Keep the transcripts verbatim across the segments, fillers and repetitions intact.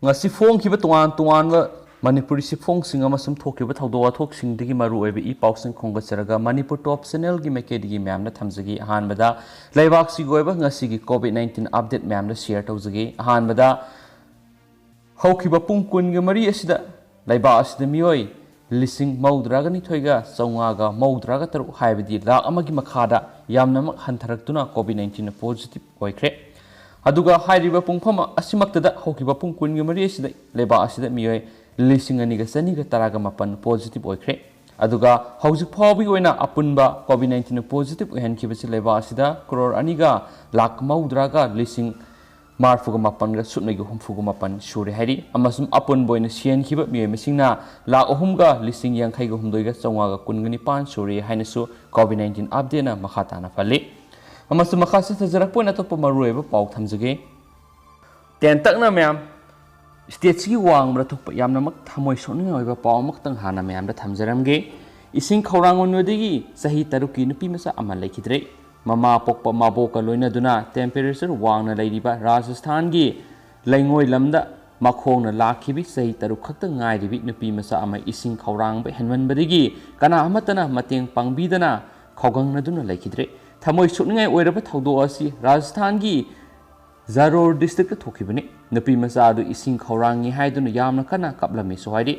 ꯉꯁꯤ ꯐꯣꯡꯈꯤꯕ ꯇꯣꯉꯥꯟ ꯇꯣꯉꯥꯟꯕ ꯃꯅꯤꯄꯨꯔꯤ ꯁꯤꯐꯣꯡꯁꯤꯡ ꯑꯃꯁꯨꯡ ꯊꯣꯛꯈꯤꯕ ꯊꯧꯗꯣꯛ ꯋꯥꯊꯣꯛꯁꯤꯡꯗꯒꯤ ꯃꯔꯨꯑꯣꯏꯕ ꯏ ꯄꯥꯎꯁꯤꯡ ꯈꯣꯝꯒꯠꯆꯔꯒ ꯃꯅꯤꯄꯨꯔ ꯇꯣꯞ ꯆꯦꯅꯦꯜꯒꯤ ꯃꯥꯏꯀꯩꯗꯒꯤ ꯃꯌꯥꯝꯗ ꯊꯝꯖꯒꯦ꯫ ꯑꯍꯥꯟꯕꯗ ꯂꯩꯕꯥꯛꯁꯤꯒꯤ ꯑꯣꯏꯕ ꯉꯁꯤꯒꯤ ꯀꯣꯚꯤꯗ ꯅꯥꯏꯟꯇꯤꯟ ꯑꯞꯗꯦꯠ ꯃꯌꯥꯝꯗ ꯁꯤꯌꯔ ꯇꯧꯖꯒꯦ꯫ ꯑꯍꯥꯟꯕꯗ ꯍꯧꯈꯤꯕ ꯄꯨꯡ ꯀꯨꯟꯒ ꯃꯔꯤ ꯑꯁꯤꯗ ꯂꯩꯕꯥꯛ ꯑꯁꯤꯗ ꯃꯤꯑꯣꯏ ꯂꯤꯁꯤꯡ ꯃꯧꯗ꯭ꯔꯥꯒ ꯅꯤꯊꯣꯏꯒ ꯆꯥꯝꯃꯉꯥꯒ ꯃꯧꯗ꯭ꯔꯥꯒ ꯇꯔꯨꯛ, ꯍꯥꯏꯕꯗꯤ ꯂꯥꯈ ꯑꯃꯒꯤ ꯃꯈꯥꯗ ꯌꯥꯝꯅꯃꯛ ꯍꯟꯊꯔꯛꯇꯨꯅ ꯀꯣꯚꯤꯗ ꯅꯥꯏꯟꯇꯤꯟ ꯄꯣꯖꯤꯇꯤꯚ ꯑꯣꯏꯈ꯭ꯔꯦ꯫ ꯑꯗꯨꯒ ꯍꯥꯏꯔꯤꯕ ꯄꯨꯡꯐꯝ ꯑꯁꯤꯃꯛꯇꯗ ꯍꯧꯈꯤꯕ ꯄꯨꯡ ꯀꯨꯟꯒ ꯃꯔꯤ ꯑꯁꯤꯗ ꯂꯩꯕꯥꯛ ꯑꯁꯤꯗ ꯃꯤꯑꯣꯏ ꯂꯤꯁꯤꯡ ꯑꯅꯤꯒ ꯆꯅꯤꯒ ꯇꯔꯥꯒ ꯃꯥꯄꯟ ꯄꯣꯖꯤꯇꯤꯚ ꯑꯣꯏꯈ꯭ꯔꯦ꯫ ꯑꯗꯨꯒ ꯍꯧꯖꯤꯛ ꯐꯥꯎꯕꯒꯤ ꯑꯣꯏꯅ ꯑꯄꯨꯟꯕ ꯀꯣꯚꯤꯗ ꯅꯥꯏꯟꯇꯤꯟ ꯄꯣꯖꯤꯇꯤꯚ ꯑꯣꯏꯍꯟꯈꯤꯕꯁꯤ ꯂꯩꯕꯥꯛ ꯑꯁꯤꯗ ꯀ꯭ꯔꯣꯔ ꯑꯅꯤꯒ ꯂꯥꯈ ꯃꯧꯗ꯭ꯔꯥꯒ ꯂꯤꯁꯤꯡ ꯃꯔꯤꯐꯨꯒ ꯃꯥꯄꯟꯒ ꯁꯨꯞꯅꯒꯤ ꯍꯨꯝꯐꯨꯒ ꯃꯥꯄꯟ ꯁꯨꯔꯦ ꯍꯥꯏꯔꯤ꯫ ꯑꯃꯁꯨꯡ ꯑꯄꯨꯟꯕ ꯑꯣꯏꯅ ꯁꯤꯍꯟꯈꯤꯕ ꯃꯤꯑꯣꯏ ꯃꯁꯤꯡꯅ ꯂꯥꯈ ꯑꯍꯨꯝꯒ ꯂꯤꯁꯤꯡ ꯌꯥꯡꯈꯩꯒ ꯍꯨꯝꯗꯣꯏꯒ ꯆꯥꯝꯃꯉꯥꯒ ꯀꯨꯟꯒ ꯅꯤꯄꯥꯟ ꯁꯨꯔꯦ ꯍꯥꯏꯅꯁꯨ ꯀꯣꯚꯤꯗ ꯅꯥꯏꯟꯇꯤꯟ ꯑꯞꯗꯦꯠꯅ ꯃꯈꯥ ꯇꯥꯅ ꯄꯜꯂꯤ꯫ ꯑꯃꯁꯨꯡ ꯃꯈꯥ ꯆꯠꯊꯖꯔꯛꯄ ꯑꯣꯏꯅ ꯑꯇꯣꯞꯄ ꯃꯔꯨꯑꯣꯏꯕ ꯄꯥꯎ ꯊꯝꯖꯒꯦ꯫ ꯇꯦꯟꯇꯛꯅ ꯃꯌꯥꯝ, ꯁ꯭ꯇꯦꯠꯁꯤꯒꯤ ꯋꯥꯡꯃꯗ ꯊꯣꯛꯄ ꯌꯥꯝꯅꯃꯛ ꯊꯃꯣꯏ ꯁꯣꯛꯅꯤꯡꯉꯥꯏ ꯑꯣꯏꯕ ꯄꯥꯎ ꯑꯃꯈꯛꯇꯪ ꯍꯥꯟꯅ ꯃꯌꯥꯝꯗ ꯊꯝꯖꯔꯝꯒꯦ꯫ ꯏꯁꯤꯡ ꯈꯧꯔꯥꯡ ꯑꯣꯟꯕꯗꯒꯤ ꯆꯍꯤ ꯇꯔꯨꯛꯀꯤ ꯅꯨꯄꯤ ꯃꯆꯥ ꯑꯃ ꯂꯩꯈꯤꯗ꯭ꯔꯦ꯫ ꯃꯃꯥ ꯄꯣꯛꯄ ꯃꯕꯣꯛꯀ ꯂꯣꯏꯅꯗꯨꯅ ꯇꯦꯝꯄꯦꯔꯦꯆꯔ ꯋꯥꯡꯅ ꯂꯩꯔꯤꯕ ꯔꯥꯖꯁꯊꯥꯟꯒꯤ ꯂꯩꯉꯣꯏ ꯂꯝꯗ ꯃꯈꯣꯡꯅ ꯂꯥꯛꯈꯤꯕꯤ ꯆꯍꯤ ꯇꯔꯨꯛ ꯈꯛꯇ ꯉꯥꯏꯔꯤꯕꯤ ꯅꯨꯄꯤ ꯃꯆꯥ ꯑꯃ ꯏꯁꯤꯡ ꯈꯧꯔꯥꯡꯕ ꯍꯦꯟꯃꯟꯕꯗꯒꯤ ꯀꯅꯥ ꯑꯃꯠꯇꯅ ꯃꯇꯦꯡ ꯄꯥꯡꯕꯤꯗꯅ ꯈꯧꯒꯪꯅꯗꯨꯅ ꯂꯩꯈꯤꯗ꯭ꯔꯦ꯫ ꯊꯃꯣꯏ ꯁꯣꯛꯅꯤꯡꯉꯥꯏ ꯑꯣꯏꯔꯕ ꯊꯧꯗꯣꯛ ꯑꯁꯤ ꯔꯥꯖꯁꯊꯥꯟꯒꯤ ꯖꯥꯔꯣꯔ ꯗꯤꯁꯇ꯭ꯔꯤꯛꯇ ꯊꯣꯛꯈꯤꯕꯅꯤ꯫ ꯅꯨꯄꯤ ꯃꯆꯥ ꯑꯗꯨ ꯏꯁꯤꯡ ꯈꯧꯔꯥꯡꯉꯤ ꯍꯥꯏꯗꯨꯅ ꯌꯥꯝꯅ ꯀꯟꯅ ꯀꯞꯂꯝꯃꯤꯁꯨ ꯍꯥꯏꯔꯤ꯫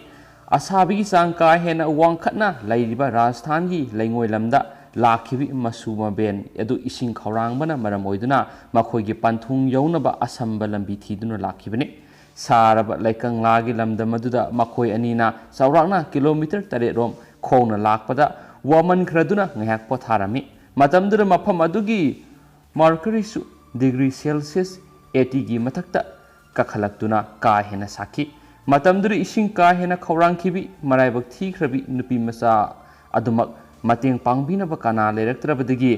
ꯑꯁꯥꯕꯒꯤ ꯆꯥꯡ ꯀꯥ ꯍꯦꯟꯅ ꯋꯥꯡꯈꯠꯅ ꯂꯩꯔꯤꯕ ꯔꯥꯖꯁꯊꯥꯟꯒꯤ ꯂꯩꯉꯣꯏ ꯂꯝꯗ ꯂꯥꯛꯈꯤꯕꯤ ꯃꯁꯨ ꯃꯕꯦꯟ ꯑꯗꯨ ꯏꯁꯤꯡ ꯈꯧꯔꯥꯡꯕꯅ ꯃꯔꯝ ꯑꯣꯏꯗꯨꯅ ꯃꯈꯣꯏꯒꯤ ꯄꯟꯊꯨꯡ ꯌꯧꯅꯕ ꯑꯁꯝꯕ ꯂꯝꯕꯤ ꯊꯤꯗꯨꯅ ꯂꯥꯛꯈꯤꯕꯅꯤ꯫ ꯁꯥꯔꯕ ꯂꯩꯀꯪꯂꯥꯒꯤ ꯂꯝꯗꯝ ꯑꯗꯨꯗ ꯃꯈꯣꯏ ꯑꯅꯤꯅ ꯆꯥꯎꯔꯥꯛꯅ ꯀꯤꯂꯣꯃꯤꯇꯔ ꯇꯔꯦꯠ ꯔꯣꯝ ꯈꯣꯡꯅ ꯂꯥꯛꯄꯗ ꯋꯥꯃꯟꯈ꯭ꯔꯗꯨꯅ ꯉꯥꯏꯍꯥꯛ ꯄꯣꯊꯥꯔꯝꯃꯤ꯫ ꯃꯇꯝꯗꯨꯗ ꯃꯐꯝ ꯑꯗꯨꯒꯤ ꯃꯥꯔꯀꯔꯤꯁꯨ ꯗꯤꯒ꯭ꯔꯤ ꯁꯦꯜꯁꯤꯌꯁ ꯑꯩꯠꯇꯤꯒꯤ ꯃꯊꯛꯇ ꯀꯥꯈꯠꯂꯛꯇꯨꯅ ꯀꯥ ꯍꯦꯟꯅ ꯁꯥꯈꯤ꯫ ꯃꯇꯝꯗꯨꯗ ꯏꯁꯤꯡ ꯀꯥ ꯍꯦꯟꯅ ꯈꯧꯔꯥꯡꯈꯤꯕꯤ, ꯃꯔꯥꯏꯕꯛ ꯊꯤꯈ꯭ꯔꯕꯤ ꯅꯨꯄꯤ ꯃꯆꯥ ꯑꯗꯨꯃꯛ ꯃꯇꯦꯡ ꯄꯥꯡꯕꯤꯅꯕ ꯀꯅꯥ ꯂꯩꯔꯛꯇ꯭ꯔꯕꯗꯒꯤ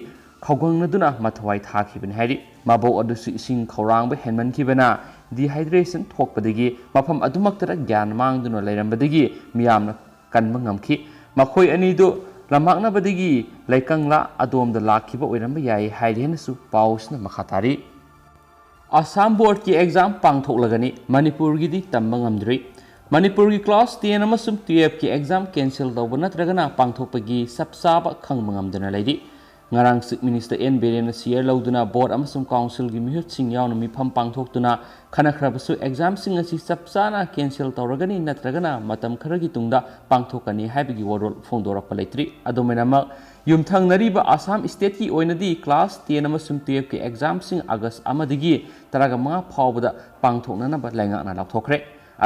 ꯈꯧꯒꯪꯅꯗꯨꯅ ꯃꯊ꯭ꯋꯥꯏ ꯊꯥꯈꯤꯕꯅꯤ ꯍꯥꯏꯔꯤ꯫ ꯃꯕꯣꯛ ꯑꯗꯨꯁꯨ ꯏꯁꯤꯡ ꯈꯧꯔꯥꯡꯕ ꯍꯦꯟꯃꯟꯈꯤꯕꯅ ꯗꯤꯍꯥꯏꯗ꯭ꯔꯦꯁꯟ ꯊꯣꯛꯄꯗꯒꯤ ꯃꯐꯝ ꯑꯗꯨꯃꯛꯇꯗ ꯒ꯭ꯌꯥꯟ ꯃꯥꯡꯗꯨꯅ ꯂꯩꯔꯝꯕꯗꯒꯤ ꯃꯤꯌꯥꯝꯅ ꯀꯟꯕ ꯉꯝꯈꯤ꯫ ꯃꯈꯣꯏ ꯑꯅꯤꯗꯨ ꯂꯝꯃꯥꯛꯅꯕꯗꯒꯤ ꯂꯩꯀꯪꯂꯥ ꯑꯗꯣꯝꯗ ꯂꯥꯛꯈꯤꯕ ꯑꯣꯏꯔꯝꯕ ꯌꯥꯏ ꯍꯥꯏꯔꯤ ꯍꯥꯏꯅꯁꯨ ꯄꯥꯎꯁꯤꯅ ꯃꯈꯥ ꯇꯥꯔꯤ꯫ ꯑꯁꯥꯝ ꯕꯣꯔꯗꯀꯤ ꯑꯦꯛꯖꯥꯝ ꯄꯥꯡꯊꯣꯛꯂꯒꯅꯤ, ꯃꯅꯤꯄꯨꯔꯒꯤꯗꯤ ꯇꯝꯕ ꯉꯝꯗ꯭ꯔꯤ꯫ ꯃꯅꯤꯄꯨꯔꯒꯤ ꯀ꯭ꯂꯥꯁ ꯇꯦꯟ ꯑꯃꯁꯨꯡ ꯇꯨꯌꯦꯜꯐꯀꯤ ꯑꯦꯛꯖꯥꯝ ꯀꯦꯟꯁꯦꯜ ꯇꯧꯕ ꯅꯠꯇ꯭ꯔꯒꯅ ꯄꯥꯡꯊꯣꯛꯄꯒꯤ ꯆꯞ ꯆꯥꯕ ꯈꯪꯕ ꯉꯝꯗꯅ ꯂꯩꯔꯤ꯫ ꯉꯔꯥꯡ ꯆꯤꯐ ꯃꯤꯅꯤꯁꯇꯔ ꯑꯦꯟ ꯕꯤꯔꯦꯟꯅ ꯁꯤꯌꯔ ꯂꯧꯗꯨꯅ ꯕꯣꯔꯗ ꯑꯃꯁꯨꯡ ꯀꯥꯎꯟꯁꯤꯜꯒꯤ ꯃꯤꯍꯨꯠꯁꯤꯡ ꯌꯥꯎꯅ ꯃꯤꯐꯝ ꯄꯥꯡꯊꯣꯛꯇꯨꯅ ꯈꯟꯅꯈ꯭ꯔꯕꯁꯨ ꯑꯦꯛꯖꯥꯝꯁꯤꯡ ꯑꯁꯤ ꯆꯞ ꯆꯥꯅ ꯀꯦꯟꯁꯦꯜ ꯇꯧꯔꯒꯅꯤ ꯅꯠꯇ꯭ꯔꯒꯅ ꯃꯇꯝ ꯈꯔꯒꯤ ꯇꯨꯡꯗ ꯄꯥꯡꯊꯣꯛꯀꯅꯤ ꯍꯥꯏꯕꯒꯤ ꯋꯥꯔꯣꯜ ꯐꯣꯡꯗꯣꯔꯛꯄ ꯂꯩꯇ꯭ꯔꯤ꯫ ꯑꯗꯨꯃꯥꯏꯅꯃꯛ, ꯌꯨꯝꯊꯪꯅꯔꯤꯕ ꯑꯁꯥꯝ ꯁ꯭ꯇꯦꯠꯀꯤ ꯑꯣꯏꯅꯗꯤ ꯀ꯭ꯂꯥꯁ ꯇꯦꯟ ꯑꯃꯁꯨꯡ ꯇꯨꯌꯦꯜꯐꯀꯤ ꯑꯦꯛꯖꯥꯝꯁꯤꯡ ꯑꯥꯒꯁ ꯑꯃꯗꯒꯤ ꯇꯔꯥꯃꯉꯥ ꯐꯥꯎꯕꯗ ꯄꯥꯡꯊꯣꯛꯅꯅꯕ ꯂꯩꯉꯥꯛꯅ ꯂꯥꯎꯊꯣꯛꯈ꯭ꯔꯦ꯫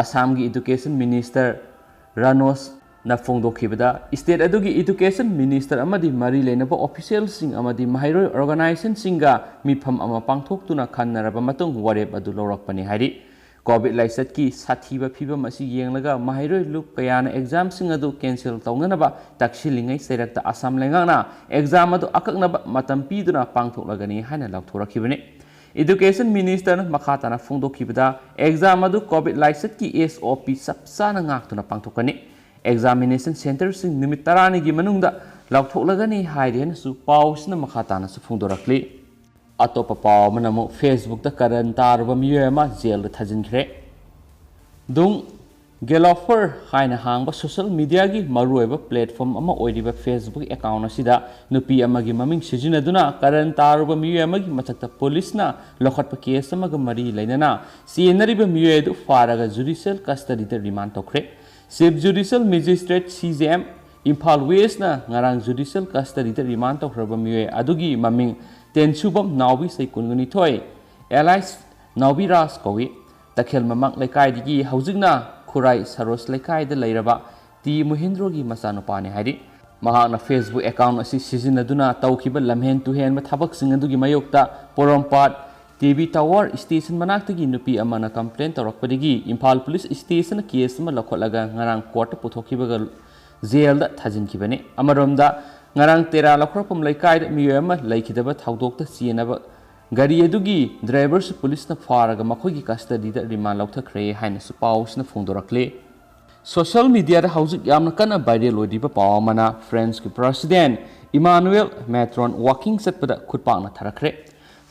ꯑꯁꯥꯝꯒꯤ ꯏꯗꯨꯀꯦꯁꯟ ꯃꯤꯅꯤꯁꯇꯔ ꯔꯥꯅꯣꯁꯅ ꯐꯣꯡꯗꯣꯛꯈꯤꯕꯗ, ꯁ꯭ꯇꯦꯠ ꯑꯗꯨꯒꯤ ꯏꯗꯨꯀꯦꯁꯟ ꯃꯤꯅꯤꯁꯇꯔ ꯑꯃꯗꯤ ꯃꯔꯤ ꯂꯩꯅꯕ ꯑꯣꯐꯤꯁꯤꯌꯦꯜꯁꯤꯡ ꯑꯃꯗꯤ ꯃꯍꯩꯔꯣꯏ ꯑꯣꯔꯒꯅꯥꯏꯖꯦꯁꯟꯁꯤꯡꯒ ꯃꯤꯐꯝ ꯑꯃ ꯄꯥꯡꯊꯣꯛꯇꯨꯅ ꯈꯟꯅꯔꯕ ꯃꯇꯨꯡ ꯋꯥꯔꯦꯞ ꯑꯗꯨ ꯂꯧꯔꯛꯄꯅꯤ ꯍꯥꯏꯔꯤ꯫ ꯀꯣꯚꯤꯗ ꯂꯥꯏꯆꯠꯀꯤ ꯁꯥꯊꯤꯕ ꯐꯤꯕꯝ ꯑꯁꯤ ꯌꯦꯡꯂꯒ ꯃꯍꯩꯔꯣꯏ ꯂꯨꯞ ꯀꯌꯥꯅ ꯑꯦꯛꯖꯥꯝꯁꯤꯡ ꯑꯗꯨ ꯀꯦꯟꯁꯦꯜ ꯇꯧꯅꯅꯕ ꯇꯛꯁꯤꯜꯂꯤꯉꯩ ꯆꯩꯔꯛꯇ ꯑꯁꯥꯝ ꯂꯩꯉꯥꯛꯅ ꯑꯦꯛꯖꯥꯝ ꯑꯗꯨ ꯑꯀꯛꯅꯕ ꯃꯇꯝ ꯄꯤꯗꯨꯅ ꯄꯥꯡꯊꯣꯛꯂꯒꯅꯤ ꯍꯥꯏꯅ ꯂꯥꯎꯊꯣꯔꯛꯈꯤꯕꯅꯤ꯫ ꯏꯗꯨꯀꯦꯁꯟ ꯃꯤꯅꯤꯁꯇꯔꯅ ꯃꯈꯥ ꯇꯥꯅ ꯐꯣꯡꯗꯣꯛꯈꯤꯕꯗ, ꯑꯦꯛꯖꯥꯝ ꯑꯗꯨ ꯀꯣꯚꯤꯗ ꯂꯥꯏꯆꯠꯀꯤ ꯑꯦꯁ ꯑꯣ ꯄꯤ ꯆꯞ ꯆꯥꯅ ꯉꯥꯛꯇꯨꯅ ꯄꯥꯡꯊꯣꯛꯀꯅꯤ꯫ ꯑꯦꯛꯖꯥꯃꯤꯅꯦꯁꯟ ꯁꯦꯟꯇꯔꯁꯤꯡ ꯅꯨꯃꯤꯠ ꯇꯔꯥꯅꯤꯒꯤ ꯃꯅꯨꯡꯗ ꯂꯥꯎꯊꯣꯛꯂꯒꯅꯤ ꯍꯥꯏꯔꯤ ꯍꯥꯏꯅꯁꯨ ꯄꯥꯎꯁꯤꯅ ꯃꯈꯥ ꯇꯥꯅꯁꯨ ꯐꯣꯡꯗꯣꯔꯛꯂꯤ꯫ ꯑꯇꯣꯞꯄ ꯄꯥꯎ ꯑꯃꯅ ꯑꯃꯨꯛ ꯐꯦꯁꯕꯨꯛꯇ ꯀꯔꯟ ꯇꯥꯔꯨꯕ ꯃꯤꯑꯣꯏ ꯑꯃ ꯖꯦꯜꯗ ꯊꯥꯖꯤꯟꯈ꯭ꯔꯦ꯫ ꯗꯨꯡ ꯒꯦꯂꯣꯐꯔ ꯍꯥꯏꯅ ꯍꯥꯡꯕ ꯁꯣꯁꯤꯌꯦꯜ ꯃꯤꯗꯤꯌꯥꯒꯤ ꯃꯔꯨꯑꯣꯏꯕ ꯄ꯭ꯂꯦꯠꯐꯣꯔꯝ ꯑꯃ ꯑꯣꯏꯔꯤꯕ ꯐꯦꯁꯕꯨꯛ ꯑꯦꯀꯥꯎꯟ ꯑꯁꯤꯗ ꯅꯨꯄꯤ ꯑꯃꯒꯤ ꯃꯃꯤꯡ ꯁꯤꯖꯤꯟꯅꯗꯨꯅ ꯀꯔꯟ ꯇꯥꯔꯨꯕ ꯃꯤꯑꯣꯏ ꯑꯃꯒꯤ ꯃꯊꯛꯇ ꯄꯨꯂꯤꯁꯅ ꯂꯧꯈꯠꯄ ꯀꯦꯁ ꯑꯃꯒ ꯃꯔꯤ ꯂꯩꯅꯅ ꯆꯦꯟꯅꯔꯤꯕ ꯃꯤꯑꯣꯏ ꯑꯗꯨ ꯐꯥꯔꯒ ꯖꯨꯗꯤꯁꯤꯌꯦꯜ ꯀꯁꯇꯗꯤꯗ ꯔꯤꯃꯥꯟ ꯇꯧꯈ꯭ꯔꯦ꯫ ꯆꯤꯐ ꯖꯨꯗꯤꯁꯤꯌꯦꯜ ꯃꯦꯖꯤꯁꯇ꯭ꯔꯦꯠ, ꯁꯤ ꯖꯦ ꯑꯦꯝ, ꯏꯝꯐꯥꯜ ꯋꯦꯁꯅ ꯉꯔꯥꯡ ꯖꯨꯗꯤꯁꯤꯌꯦꯜ ꯀꯁꯇꯗꯤꯗ ꯔꯤꯃꯥꯟ ꯇꯧꯈ꯭ꯔꯕ ꯃꯤꯑꯣꯏ ꯑꯗꯨꯒꯤ ꯃꯃꯤꯡ ꯇꯦꯟꯁꯨꯕꯝ ꯅꯥꯎꯕꯤ ꯆꯍꯤ ꯀꯨꯟꯅꯤꯊꯣꯏ, ꯑꯦꯂꯥꯏꯁ ꯅꯥꯎꯕꯤꯔꯥꯖ ꯀꯧꯏ꯫ ꯇꯈꯦꯜ ꯃꯃꯥꯡ ꯂꯩꯀꯥꯏꯗꯒꯤ ꯍꯧꯖꯤꯛꯅ ꯈꯨꯔꯥꯏ ꯁꯔꯣꯖ ꯂꯩꯀꯥꯏꯗ ꯂꯩꯔꯕ ꯇꯤ ꯃꯨꯍꯤꯟꯗ꯭ꯔꯣꯒꯤ ꯃꯆꯥꯅꯨꯄꯥꯅꯤ ꯍꯥꯏꯔꯤ꯫ ꯃꯍꯥꯛꯅ ꯐꯦꯁꯕꯨꯛ ꯑꯦꯀꯥꯎꯟ ꯑꯁꯤ ꯁꯤꯖꯤꯟꯅꯗꯨꯅ ꯇꯧꯈꯤꯕ ꯂꯝꯍꯦꯟ ꯇꯨꯍꯦꯟꯕ ꯊꯕꯛꯁꯤꯡ ꯑꯗꯨꯒꯤ ꯃꯥꯌꯣꯛꯇ ꯄꯣꯔꯣꯝꯄꯥꯠ ꯇꯤ ꯚꯤ ꯇꯥꯋꯔ ꯁ꯭ꯇꯦꯁꯟ ꯃꯅꯥꯛꯇꯒꯤ ꯅꯨꯄꯤ ꯑꯃꯅ ꯀꯝꯄ꯭ꯂꯦꯟ ꯇꯧꯔꯛꯄꯗꯒꯤ ꯏꯝꯐꯥꯜ ꯄꯨꯂꯤꯁ ꯁ꯭ꯇꯦꯁꯟꯅ ꯀꯦꯁ ꯑꯃ ꯂꯧꯈꯠꯂꯒ ꯉꯔꯥꯡ ꯀꯣꯔꯠꯇ ꯄꯨꯊꯣꯛꯈꯤꯕꯒ ꯖꯦꯜꯗ ꯊꯥꯖꯤꯟꯈꯤꯕꯅꯤ꯫ ꯑꯃꯔꯣꯝꯗ, ꯉꯔꯥꯡ ꯇꯦꯔꯥ ꯂꯧꯈ꯭ꯔꯐꯝ ꯂꯩꯀꯥꯏꯗ ꯃꯤꯑꯣꯏ ꯑꯃ ꯂꯩꯈꯤꯗꯕ ꯊꯧꯗꯣꯛꯇ ꯆꯦꯟꯅꯕ ꯒꯥꯔꯤ ꯑꯗꯨꯒꯤ ꯗ꯭ꯔꯥꯏꯚꯔꯁꯨ ꯄꯨꯂꯤꯁꯅ ꯐꯥꯔꯒ ꯃꯈꯣꯏꯒꯤ ꯀꯁꯇꯗꯤꯗ ꯔꯤꯃꯥꯟ ꯂꯧꯊꯈ꯭ꯔꯦ ꯍꯥꯏꯅꯁꯨ ꯄꯥꯎꯁꯤꯅ ꯐꯣꯡꯗꯣꯔꯛꯂꯤ꯫ ꯁꯣꯁꯤꯌꯦꯜ ꯃꯤꯗꯤꯌꯥꯗ ꯍꯧꯖꯤꯛ ꯌꯥꯝꯅ ꯀꯟꯅ ꯚꯥꯏꯔꯦꯜ ꯑꯣꯏꯔꯤꯕ ꯄꯥꯎ ꯑꯃꯅ, ꯐ꯭ꯔꯦꯟꯁꯀꯤ ꯄ꯭ꯔꯁꯤꯗꯦꯟ ꯏꯃꯥꯅꯨꯑꯦꯜ ꯃꯦꯀ꯭ꯔꯣꯟ ꯋꯥꯀꯤꯡ ꯆꯠꯄꯗ ꯈꯨꯠꯄꯥꯛꯅ ꯊꯥꯔꯛꯈ꯭ꯔꯦ꯫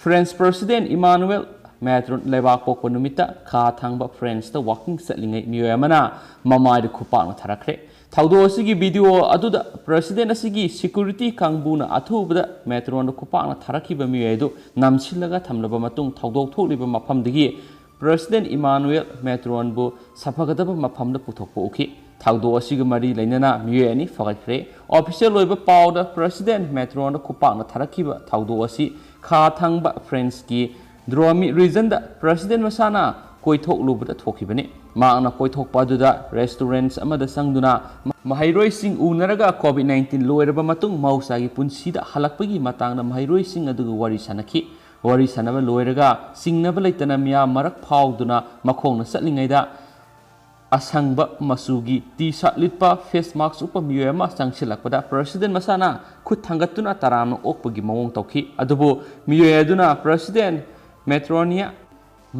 ꯐ꯭ꯔꯦꯟꯁ ꯄ꯭ꯔꯁꯤꯗꯦꯟ ꯏꯃꯥꯅꯨꯑꯦꯜ ꯃꯦꯇ꯭ꯔꯣꯟ ꯂꯩꯕꯥꯛ ꯄꯣꯛꯄ ꯅꯨꯃꯤꯠꯇ ꯈꯥ ꯊꯪꯕ ꯐ꯭ꯔꯦꯟꯁꯇ ꯋꯥꯀꯤꯡ ꯆꯠꯂꯤꯉꯩ ꯃꯤꯑꯣꯏ ꯑꯃꯅ ꯃꯃꯥꯏꯗ ꯈꯨꯄꯥꯛꯅ ꯊꯥꯔꯛꯈ꯭ꯔꯦ꯫ ꯊꯧꯗꯣꯛ ꯑꯁꯤꯒꯤ ꯚꯤꯗꯤꯑꯣ ꯑꯗꯨꯗ ꯄ꯭ꯔꯁꯤꯗꯦꯟ ꯑꯁꯤꯒꯤ ꯁꯦꯀ꯭ꯌꯨꯔꯤꯇꯤ ꯀꯥꯡꯕꯨꯅ ꯑꯊꯨꯕꯗ ꯃꯦꯇ꯭ꯔꯣꯟꯗ ꯈꯨꯄꯥꯛꯅ ꯊꯥꯔꯛꯈꯤꯕ ꯃꯤꯑꯣꯏ ꯑꯗꯨ ꯅꯝꯁꯤꯜꯂꯒ ꯊꯝꯂꯕ ꯃꯇꯨꯡ ꯊꯧꯗꯣꯛ ꯊꯣꯛꯂꯤꯕ ꯃꯐꯝꯗꯒꯤ ꯄ꯭ꯔꯁꯤꯗꯦꯟ ꯏꯃꯥꯅꯨꯑꯦꯜ ꯃꯦꯇ꯭ꯔꯣꯟꯕꯨ ꯁꯥꯐꯒꯗꯕ ꯃꯐꯝꯗ ꯄꯨꯊꯣꯛꯄ ꯎꯈꯤ꯫ ꯊꯧꯗꯣꯛ ꯑꯁꯤꯒ ꯃꯔꯤ ꯂꯩꯅꯅ ꯃꯤꯑꯣꯏ ꯑꯅꯤ ꯐꯒꯠꯈ꯭ꯔꯦ꯫ ꯑꯣꯐꯤꯁꯤꯌꯦꯜ ꯑꯣꯏꯕ ꯄꯥꯎꯗ ꯄ꯭ꯔꯁꯤꯗꯦꯟ ꯃꯦꯇ꯭ꯔꯣꯟꯗ ꯈꯨꯄꯥꯛꯅ ꯊꯥꯔꯛꯈꯤꯕ ꯊꯧꯗꯣꯛ ꯑꯁꯤ ꯈꯥ ꯊꯪꯕ ꯐ꯭ꯔꯦꯟꯁꯀꯤ ꯗ꯭ꯔꯣꯃꯤ ꯔꯤꯖꯟꯗ ꯄ꯭ꯔꯁꯤꯗꯦꯟ ꯃꯁꯥꯅ ꯀꯣꯏꯊꯣꯛꯂꯨꯕꯗ ꯊꯣꯛꯈꯤꯕꯅꯤ꯫ ꯃꯍꯥꯛꯅ ꯀꯣꯏꯊꯣꯛꯄ ꯑꯗꯨꯗ ꯔꯦꯁꯇꯨꯔꯦꯟꯠ ꯑꯃꯗ ꯆꯪꯗꯨꯅ ꯃꯍꯩꯔꯣꯏꯁꯤꯡ ꯎꯅꯔꯒ ꯀꯣꯚꯤꯗ ꯅꯥꯏꯟꯇꯤꯟ ꯂꯣꯏꯔꯕ ꯃꯇꯨꯡ ꯃꯍꯧꯁꯥꯒꯤ ꯄꯨꯟꯁꯤꯗ ꯍꯜꯂꯛꯄꯒꯤ ꯃꯇꯥꯡꯗ ꯃꯍꯩꯔꯣꯏꯁꯤꯡ ꯑꯗꯨꯒ ꯋꯥꯔꯤ ꯁꯥꯅꯈꯤ꯫ ꯋꯥꯔꯤ ꯁꯥꯅꯕ ꯂꯣꯏꯔꯒ ꯆꯤꯡꯅꯕ ꯂꯩꯇꯅ ꯃꯤꯌꯥꯝ ꯃꯔꯛ ꯐꯥꯎꯗꯨꯅ ꯃꯈꯣꯡꯅ ꯆꯠꯂꯤꯉꯩꯗ ꯑꯁꯪꯕ ꯃꯆꯨꯒꯤ ꯇꯤ ꯁꯥꯔꯠ ꯂꯤꯠꯄ, ꯐꯦꯁ ꯃꯥꯁꯛ ꯎꯞꯄ ꯃꯤꯑꯣꯏ ꯑꯃ ꯆꯪꯁꯤꯜꯂꯛꯄꯗ ꯄ꯭ꯔꯁꯤꯗꯦꯟ ꯃꯁꯥꯅ ꯈꯨꯠ ꯊꯥꯡꯒꯠꯇꯨꯅ ꯇꯔꯥꯝꯅ ꯑꯣꯛꯄꯒꯤ ꯃꯑꯣꯡ ꯇꯧꯈꯤ꯫ ꯑꯗꯨꯕꯨ ꯃꯤꯑꯣꯏ ꯑꯗꯨꯅ ꯄ꯭ꯔꯁꯤꯗꯦꯟ ꯃꯦꯇ꯭ꯔꯣꯅꯤꯌꯥ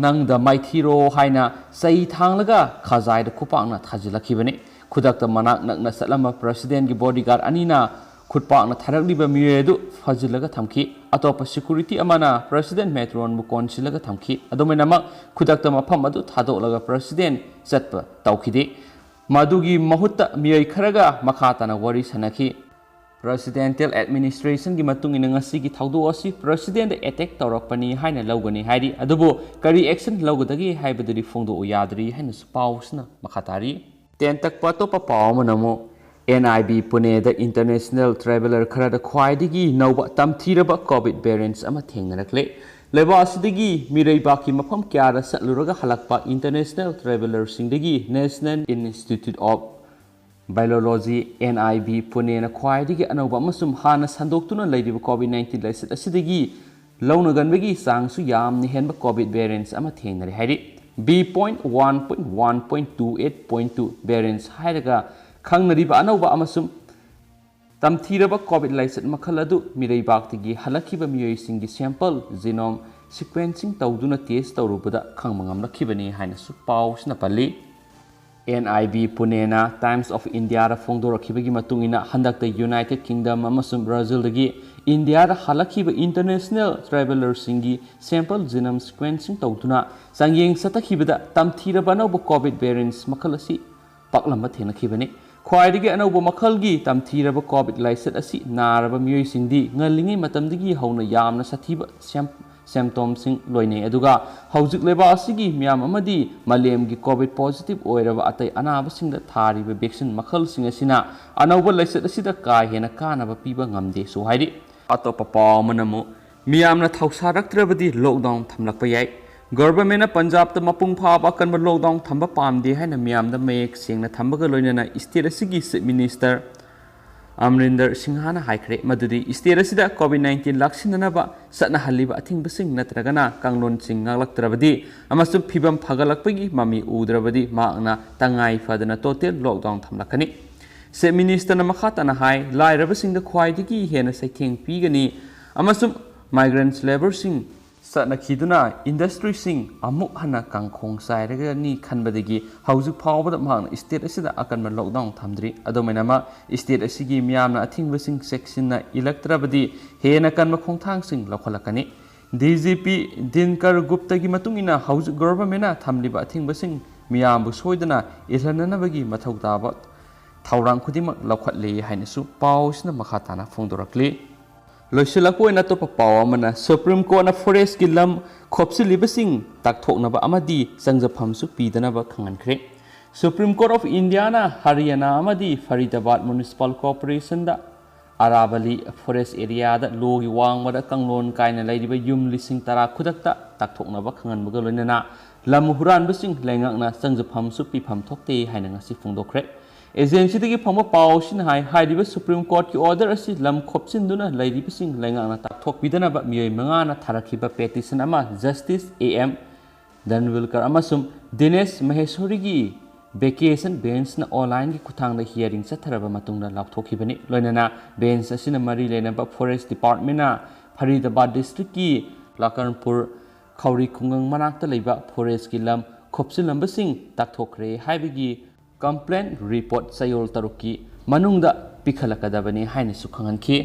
ꯅꯪꯗ ꯃꯥꯏꯊꯤꯔꯣ ꯍꯥꯏꯅ ꯆꯩ ꯊꯥꯡꯂꯒ ꯈꯖꯥꯏꯗ ꯈꯨꯄꯥꯛꯅ ꯊꯥꯖꯤꯜꯂꯛꯈꯤꯕꯅꯤ꯫ ꯈꯨꯗꯛꯇ ꯃꯅꯥꯛ ꯅꯛꯅ ꯆꯠꯂꯝꯕ ꯄ꯭ꯔꯁꯤꯗꯦꯟꯒꯤ ꯕꯣꯗꯤꯒꯥꯔꯗ ꯑꯅꯤꯅ ꯈꯨꯠꯄꯥꯛꯅ ꯊꯥꯔꯛꯂꯤꯕ ꯃꯤꯑꯣꯏ ꯑꯗꯨ ꯐꯥꯖꯤꯜꯂꯒ ꯊꯝꯈꯤ꯫ ꯑꯇꯣꯞꯄ ꯁꯦꯀ꯭ꯌꯨꯔꯤꯇꯤ ꯑꯃꯅ ꯄ꯭ꯔꯁꯤꯗꯦꯟ ꯃꯦꯇ꯭ꯔꯣꯟꯕꯨ ꯀꯣꯟꯁꯤꯜꯂꯒ ꯊꯝꯈꯤ꯫ ꯑꯗꯨꯃꯥꯏꯅꯃꯛ ꯈꯨꯗꯛꯇ ꯃꯐꯝ ꯑꯗꯨ ꯊꯥꯗꯣꯛꯂꯒ ꯄ꯭ꯔꯁꯤꯗꯦꯟ ꯆꯠꯄ ꯇꯧꯈꯤꯗꯦ꯫ ꯃꯗꯨꯒꯤ ꯃꯍꯨꯠꯇ ꯃꯤꯑꯣꯏ ꯈꯔꯒ ꯃꯈꯥ ꯇꯥꯅ ꯋꯥꯔꯤ ꯁꯥꯅꯈꯤ꯫ ꯄ꯭ꯔꯁꯤꯗꯦꯟꯇꯦꯜ ꯑꯦꯗꯃꯤꯅꯤꯁꯇ꯭ꯔꯦꯁꯟꯒꯤ ꯃꯇꯨꯡ ꯏꯟꯅ ꯉꯁꯤꯒꯤ ꯊꯧꯗꯣꯛ ꯑꯁꯤ ꯄ꯭ꯔꯁꯤꯗꯦꯟꯗ ꯑꯦꯇꯦꯛ ꯇꯧꯔꯛꯄꯅꯤ ꯍꯥꯏꯅ ꯂꯧꯒꯅꯤ ꯍꯥꯏꯔꯤ꯫ ꯑꯗꯨꯕꯨ ꯀꯔꯤ ꯑꯦꯛꯁꯟ ꯂꯧꯒꯗꯒꯦ ꯍꯥꯏꯕꯗꯨꯗꯤ ꯐꯣꯡꯗꯣꯛꯎ ꯌꯥꯗ꯭ꯔꯤ ꯍꯥꯏꯅꯁꯨ ꯄꯥꯎꯁꯤꯅ ꯃꯈꯥ ꯇꯥꯔꯤ꯫ ꯇꯦꯟꯇꯛꯄ ꯑꯇꯣꯞꯄ ꯄꯥꯎ ꯑꯃꯅ ꯑꯃꯨꯛ ꯑꯦꯟ ꯑꯥꯏ ꯕꯤ ꯄꯨꯅꯦꯗ ꯏꯟꯇꯔꯅꯦꯁꯅꯦꯜ ꯇ꯭ꯔꯦꯚꯦꯂꯔ ꯈꯔꯗ ꯈ꯭ꯋꯥꯏꯗꯒꯤ ꯅꯧꯕ ꯇꯝꯊꯤꯔꯕ ꯀꯣꯚꯤꯗ ꯚꯦꯔꯤꯌꯟꯁ ꯑꯃ ꯊꯦꯡꯅꯔꯛꯂꯦ꯫ ꯂꯩꯕꯥꯛ ꯑꯁꯤꯗꯒꯤ ꯃꯤꯔꯩꯕꯥꯛꯀꯤ ꯃꯐꯝ ꯀꯌꯥꯗ ꯆꯠꯂꯨꯔꯒ ꯍꯜꯂꯛꯄ ꯏꯟꯇꯔꯅꯦꯁꯅꯦꯜ ꯇ꯭ꯔꯦꯚꯦꯂꯔꯁꯤꯡꯗꯒꯤ national institute of biology, N I B, ꯄꯨꯅꯦꯅ ꯈ꯭ꯋꯥꯏꯗꯒꯤ ꯑꯅꯧꯕ ꯑꯃꯁꯨꯡ ꯍꯥꯟꯅ ꯁꯟꯗꯣꯛꯇꯨꯅ ꯂꯩꯔꯤꯕ ꯀꯣꯚꯤꯗ ꯅꯥꯏꯟꯇꯤꯟ ꯂꯥꯏꯆꯠ ꯑꯁꯤꯗꯒꯤ ꯂꯧꯅꯒꯟꯕꯒꯤ ꯆꯥꯡꯁꯨ ꯌꯥꯝꯅ ꯍꯦꯟꯕ ꯀꯣꯚꯤꯗ ꯚꯦꯔꯤꯌꯟꯁ ꯑꯃ ꯊꯦꯡꯅꯔꯦ ꯍꯥꯏꯔꯤ꯫ B point one point one point two eight point two variants ꯍꯥꯏꯔꯒ ꯈꯪꯅꯔꯤꯕ ꯑꯅꯧꯕ ꯑꯃꯁꯨꯡ ꯇꯝꯊꯤꯔꯕ ꯀꯣꯚꯤꯗ ꯂꯥꯏꯆꯠ ꯃꯈꯜ ꯑꯗꯨ ꯃꯤꯔꯩꯕꯥꯛꯇꯒꯤ ꯍꯜꯂꯛꯈꯤꯕ ꯃꯤꯑꯣꯏꯁꯤꯡꯒꯤ ꯁꯦꯝꯄꯜ ꯖꯤꯅꯣꯝ ꯁꯤꯀ꯭ꯋꯦꯟꯁꯤꯡ ꯇꯧꯗꯨꯅ ꯇꯦꯁ ꯇꯧꯔꯨꯕꯗ ꯈꯪꯕ ꯉꯝꯂꯛꯈꯤꯕꯅꯤ ꯍꯥꯏꯅꯁꯨ ꯄꯥꯎꯁꯤꯅ ꯄꯜꯂꯤ꯫ ꯑꯦꯟ ꯑꯥꯏ ꯕꯤ ꯄꯨꯅꯦꯅ ꯇꯥꯏꯝꯁ ꯑꯣꯐ ꯏꯟꯗꯤꯌꯥꯗ ꯐꯣꯡꯗꯣꯔꯛꯈꯤꯕꯒꯤ ꯃꯇꯨꯡ ꯏꯟꯅ, ꯍꯟꯗꯛꯇ ꯌꯨꯅꯥꯏꯇꯦꯗ ꯀꯤꯡꯗꯝ ꯑꯃꯁꯨꯡ ꯕ꯭ꯔꯥꯖꯤꯜꯗꯒꯤ ꯏꯟꯗꯤꯌꯥꯗ ꯍꯜꯂꯛꯈꯤꯕ international travellerꯁꯤꯡꯒꯤ sample genome sequencing ꯇꯧꯗꯨꯅ ꯆꯥꯡꯌꯦꯡ ꯆꯠꯊꯈꯤꯕꯗ ꯇꯝꯊꯤꯔꯕ ꯑꯅꯧꯕ COVID variants ꯃꯈꯜ ꯑꯁꯤ ꯄꯥꯛꯂꯝꯕ ꯊꯦꯡꯅꯈꯤꯕꯅꯤ꯫ ꯈ꯭ꯋꯥꯏꯗꯒꯤ ꯑꯅꯧꯕ ꯃꯈꯜꯒꯤ ꯇꯝꯊꯤꯔꯕ COVID ꯂꯥꯏꯆꯠ ꯑꯁꯤ ꯅꯥꯔꯕ ꯃꯤꯑꯣꯏꯁꯤꯡꯗꯤ ꯉꯜꯂꯤꯉꯩ ꯃꯇꯝꯗꯒꯤ ꯍꯧꯅ ꯌꯥꯝꯅ ꯁꯥꯊꯤꯕ ꯁꯦꯝ-, symptomꯁꯤꯡ ꯂꯣꯏꯅꯩ, ꯑꯗꯨꯒ ꯍꯧꯖꯤꯛ ꯂꯩꯕꯥꯛ ꯑꯁꯤꯒꯤ ꯃꯤꯌꯥꯝ ꯑꯃꯗꯤ ꯃꯥꯂꯦꯝꯒꯤ COVID positive ꯑꯣꯏꯔꯕ ꯑꯇꯩ ꯑꯅꯥꯕꯁꯤꯡꯗ ꯊꯥꯔꯤꯕ vaccine ꯃꯈꯜꯁꯤꯡ ꯑꯁꯤꯅ ꯑꯅꯧꯕ ꯂꯥꯏꯆꯠ ꯑꯁꯤꯗ ꯀꯥ ꯍꯦꯟꯅ ꯀꯥꯟꯅꯕ ꯄꯤꯕ ꯉꯝꯗꯦꯁꯨ ꯍꯥꯏꯔꯤ꯫ ꯑꯇꯣꯞꯄ ꯄꯥꯎ ꯑꯃꯅ ꯑꯃꯨꯛ ꯃꯤꯌꯥꯝꯅ ꯊꯧꯁꯥꯔꯛꯇ꯭ꯔꯕꯗꯤ lockdown ꯊꯝꯂꯛꯄ ꯌꯥꯏ꯫ Governmentꯅ ꯄꯟꯖꯥꯕꯇ ꯃꯄꯨꯡ ꯐꯥꯕ ꯑꯀꯟꯕ lockdown ꯊꯝꯕ ꯄꯥꯝꯗꯦ ꯍꯥꯏꯅ ꯃꯤꯌꯥꯝꯗ ꯃꯌꯦꯛ ꯁꯦꯡꯅ ꯊꯝꯕꯒ ꯂꯣꯏꯅꯅ state ꯑꯁꯤꯒꯤ Chief Minister ꯑꯃꯔꯤꯟꯗꯔ ꯁꯤꯡꯍꯥꯅ ꯍꯥꯏꯈ꯭ꯔꯦ ꯃꯗꯨꯗꯤ state ꯑꯁꯤꯗ COVID nineteen ꯂꯥꯛꯁꯤꯟꯅꯅꯕ ꯆꯠꯅꯍꯜꯂꯤꯕ ꯑꯊꯤꯡꯕꯁꯤꯡ ꯅꯠꯇ꯭ꯔꯒꯅ ꯀꯥꯡꯂꯣꯟꯁꯤꯡ ꯉꯥꯛꯂꯛꯇ꯭ꯔꯕꯗꯤ ꯑꯃꯁꯨꯡ ꯐꯤꯕꯝ ꯐꯒꯠꯂꯛꯄꯒꯤ ꯃꯃꯤ ꯎꯗ꯭ꯔꯕꯗꯤ ꯃꯍꯥꯛꯅ ꯇꯉꯥꯏ ꯐꯗꯅ total lockdown ꯊꯝꯂꯛꯀꯅꯤ꯫ Chief Ministerꯅ ꯃꯈꯥ ꯇꯥꯅ ꯍꯥꯏ, ꯂꯥꯏꯔꯕꯁꯤꯡꯗ ꯈ꯭ꯋꯥꯏꯗꯒꯤ ꯍꯦꯟꯅ ꯆꯩꯊꯦꯡ ꯄꯤꯒꯅꯤ ꯑꯃꯁꯨꯡ migrant labourꯁꯤꯡ ꯆꯠꯅꯈꯤꯗꯨꯅ industryꯁꯤꯡ ꯑꯃꯨꯛ ꯍꯟꯅ ꯀꯥꯡꯈꯣꯡ ꯆꯥꯏꯔꯒꯅꯤ ꯈꯟꯕꯗꯒꯤ ꯍꯧꯖꯤꯛ ꯐꯥꯎꯕꯗ ꯃꯍꯥꯛꯅ state ꯑꯁꯤꯗ ꯑꯀꯟꯕ lockdown ꯊꯝꯗ꯭ꯔꯤ꯫ ꯑꯗꯨꯃꯥꯏꯅꯃꯛ state ꯑꯁꯤꯒꯤ ꯃꯤꯌꯥꯝꯅ ꯑꯊꯤꯡꯕꯁꯤꯡ ꯆꯦꯛꯁꯤꯟꯅ ꯏꯜꯂꯛꯇ꯭ꯔꯕꯗꯤ ꯍꯦꯟꯅ ꯀꯟꯕ ꯈꯣꯡꯊꯥꯡꯁꯤꯡ ꯂꯧꯈꯠꯂꯛꯀꯅꯤ꯫ DGP ꯗꯤꯟꯀꯔ ꯒꯨꯞꯇꯒꯤ ꯃꯇꯨꯡ ꯏꯟꯅ ꯍꯧꯖꯤꯛ governmentꯅ ꯊꯝꯂꯤꯕ ꯑꯊꯤꯡꯕꯁꯤꯡ ꯃꯤꯌꯥꯝꯕꯨ ꯁꯣꯏꯗꯅ ꯏꯜꯍꯟꯅꯅꯕꯒꯤ ꯃꯊꯧ ꯇꯥꯕ ꯊꯧꯔꯥꯡ ꯈꯨꯗꯤꯡꯃꯛ ꯂꯧꯈꯠꯂꯤ ꯍꯥꯏꯅꯁꯨ ꯄꯥꯎꯁꯤꯅ ꯃꯈꯥ ꯇꯥꯅ ꯐꯣꯡꯗꯣꯔꯛꯂꯤ꯫ ꯂꯣꯏꯁꯤꯜꯂꯛꯄ ꯑꯣꯏꯅ ꯑꯇꯣꯞꯄ ꯄꯥꯎ ꯑꯃꯅ Supreme Courtꯅ forestꯀꯤ ꯂꯝ ꯈꯣꯞꯆꯤꯜꯂꯤꯕꯁꯤꯡ ꯇꯥꯛꯊꯣꯛꯅꯕ ꯑꯃꯗꯤ ꯆꯪꯖꯐꯝꯁꯨ ꯄꯤꯗꯅꯕ ꯈꯪꯍꯟꯈ꯭ꯔꯦ꯫ Supreme Court of Indiaꯅ ꯍꯔꯤꯌꯥꯅꯥ ꯑꯃꯗꯤ ꯐꯔꯤꯗꯥꯕꯥꯗ Municipal Corporationꯗ ꯑꯔꯥꯕꯂꯤ forest areaꯗ ꯂꯣꯒꯤ ꯋꯥꯡꯃꯗ ꯀꯥꯡꯂꯣꯟ ꯀꯥꯏꯅ ꯂꯩꯔꯤꯕ ꯌꯨꯝ ꯂꯤꯁꯤꯡ ꯇꯔꯥ ꯈꯨꯗꯛꯇ ꯇꯥꯛꯊꯣꯛꯅꯕ ꯈꯪꯍꯟꯕꯒ ꯂꯣꯏꯅꯅ ꯂꯝ ꯍꯨꯔꯥꯟꯕꯁꯤꯡ ꯂꯩꯉꯥꯛꯅ ꯆꯪꯖꯐꯝꯁꯨ ꯄꯤꯐꯝ ꯊꯣꯛꯇꯦ ꯍꯥꯏꯅ ꯉꯁꯤ ꯐꯣꯡꯗꯣꯛꯈ꯭ꯔꯦ꯫ Agencyꯗꯒꯤ ꯐꯪꯕ ꯄꯥꯎ ꯑꯁꯤꯅ ꯍꯥꯏ, ꯍꯥꯏꯔꯤꯕ Supreme Courtꯀꯤ order ꯑꯁꯤ ꯂꯝ ꯈꯣꯞꯆꯤꯟꯗꯨꯅ ꯂꯩꯔꯤꯕꯁꯤꯡ ꯂꯩꯉꯥꯛꯅ ꯇꯥꯛꯊꯣꯛꯄꯤꯗꯅꯕ ꯃꯤꯑꯣꯏ ꯃꯉꯥꯅ ꯊꯥꯔꯛꯈꯤꯕ petition ꯑꯃ Justice A M ꯗꯟꯋꯤꯜꯀꯔ ꯑꯃꯁꯨꯡ ꯗꯤꯅꯦꯁ ꯃꯍꯦꯁ꯭ꯋꯔꯤꯒꯤ vacation benchꯅ onlineꯒꯤ ꯈꯨꯠꯊꯥꯡꯗ hearing ꯆꯠꯊꯔꯕ ꯃꯇꯨꯡꯗ ꯂꯥꯎꯊꯣꯛꯈꯤꯕꯅꯤ꯫ ꯂꯣꯏꯅꯅ bench ꯑꯁꯤꯅ ꯃꯔꯤ ꯂꯩꯅꯕ forest departmentꯅ ꯐꯔꯤꯗꯥꯕꯥꯗ districtꯀꯤ ꯂꯥꯀꯔꯟꯄꯨꯔ ꯈꯧꯔꯤ ꯈꯨꯡꯒꯪ ꯃꯅꯥꯛꯇ ꯂꯩꯕ forestꯀꯤ ꯂꯝ ꯈꯣꯞꯆꯤꯜꯂꯝꯕꯁꯤꯡ ꯇꯥꯛꯊꯣꯛꯈ꯭ꯔꯦ ꯍꯥꯏꯕꯒꯤ complaint report ꯆꯌꯣꯜ ꯇꯔꯨꯛꯀꯤ ꯃꯅꯨꯡꯗ ꯄꯤꯈꯠꯂꯛꯀꯗꯕꯅꯤ ꯍꯥꯏꯅꯁꯨ ꯈꯪꯍꯟꯈꯤ꯫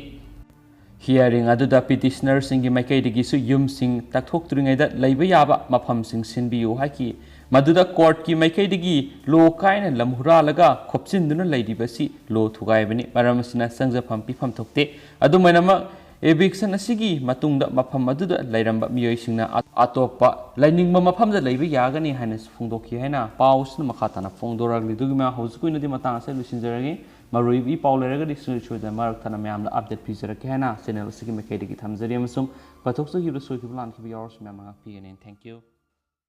ꯍꯤꯌꯥꯔꯤꯡ ꯑꯗꯨꯗ ꯄꯤꯇꯤꯁꯅꯔꯁꯤꯡꯒꯤ ꯃꯥꯏꯀꯩꯗꯒꯤꯁꯨ ꯌꯨꯝꯁꯤꯡ ꯇꯛꯊꯣꯛꯇ꯭ꯔꯤꯉꯩꯗ ꯂꯩꯕ ꯌꯥꯕ ꯃꯐꯝꯁꯤꯡ ꯁꯤꯟꯕꯤꯌꯨ ꯍꯥꯏꯈꯤ꯫ ꯃꯗꯨꯗ ꯀꯣꯔꯠꯀꯤ ꯃꯥꯏꯀꯩꯗꯒꯤ ꯂꯣ ꯀꯥꯏꯅ ꯂꯝ ꯍꯨꯔꯥꯜꯂꯒ ꯈꯣꯞꯆꯤꯟꯗꯨꯅ ꯂꯩꯔꯤꯕꯁꯤ ꯂꯣ ꯊꯨꯒꯥꯏꯕꯅꯤ, ꯃꯔꯝ ꯑꯁꯤꯅ ꯆꯪꯖꯐꯝ ꯄꯤꯐꯝ ꯊꯣꯛꯇꯦ꯫ ꯑꯗꯨꯃꯥꯏꯅꯃꯛ, ꯏꯚꯤꯛꯁꯟ ꯑꯁꯤꯒꯤ ꯃꯇꯨꯡꯗ ꯃꯐꯝ ꯑꯗꯨꯗ ꯂꯩꯔꯝꯕ ꯃꯤꯑꯣꯏꯁꯤꯡꯅ ꯑ-, ꯑꯇꯣꯞꯄ ꯂꯩꯅꯤꯡꯕ ꯃꯐꯝꯗ ꯂꯩꯕ ꯌꯥꯒꯅꯤ ꯍꯥꯏꯅꯁꯨ ꯐꯣꯡꯗꯣꯛꯈꯤ ꯍꯥꯏꯅ ꯄꯥꯎꯁꯤꯅ ꯃꯈꯥ ꯇꯥꯅ ꯐꯣꯡꯗꯣꯔꯛꯂꯤ꯫ ꯑꯗꯨꯒꯤ ꯃꯌꯥꯝ ꯍꯧꯖꯤꯛꯀꯤ ꯑꯣꯏꯅꯗꯤ ꯃꯇꯥꯡ ꯑꯁꯤꯗ ꯂꯣꯏꯁꯤꯟꯖꯔꯒꯦ꯫ ꯃꯔꯨꯑꯣꯏꯕ ꯏ ꯄꯥꯎ ꯂꯩꯔꯒꯗꯤ ꯁꯨꯡꯁꯣꯏ ꯁꯣꯏꯗꯅ ꯃꯔꯛ ꯊꯠꯅ ꯃꯌꯥꯝꯗ ꯑꯞꯗꯦꯠ ꯄꯤꯖꯔꯛꯀꯦ ꯍꯥꯏꯅ ꯆꯦꯅꯦꯜ ꯑꯁꯤꯒꯤ ꯃꯥꯏꯀꯩꯗꯒꯤ ꯊꯝꯖꯔꯤ, ꯑꯃꯁꯨꯡ ꯄꯥꯊꯣꯛꯆꯈꯤꯕ ꯁꯣꯏꯈꯤꯕ ꯂꯥꯟꯈꯤꯕ ꯌꯥꯎꯔꯁꯨ ꯃꯌꯥꯝꯅ ꯉꯥꯛꯄꯤꯒꯅꯤ꯫ Thank you꯫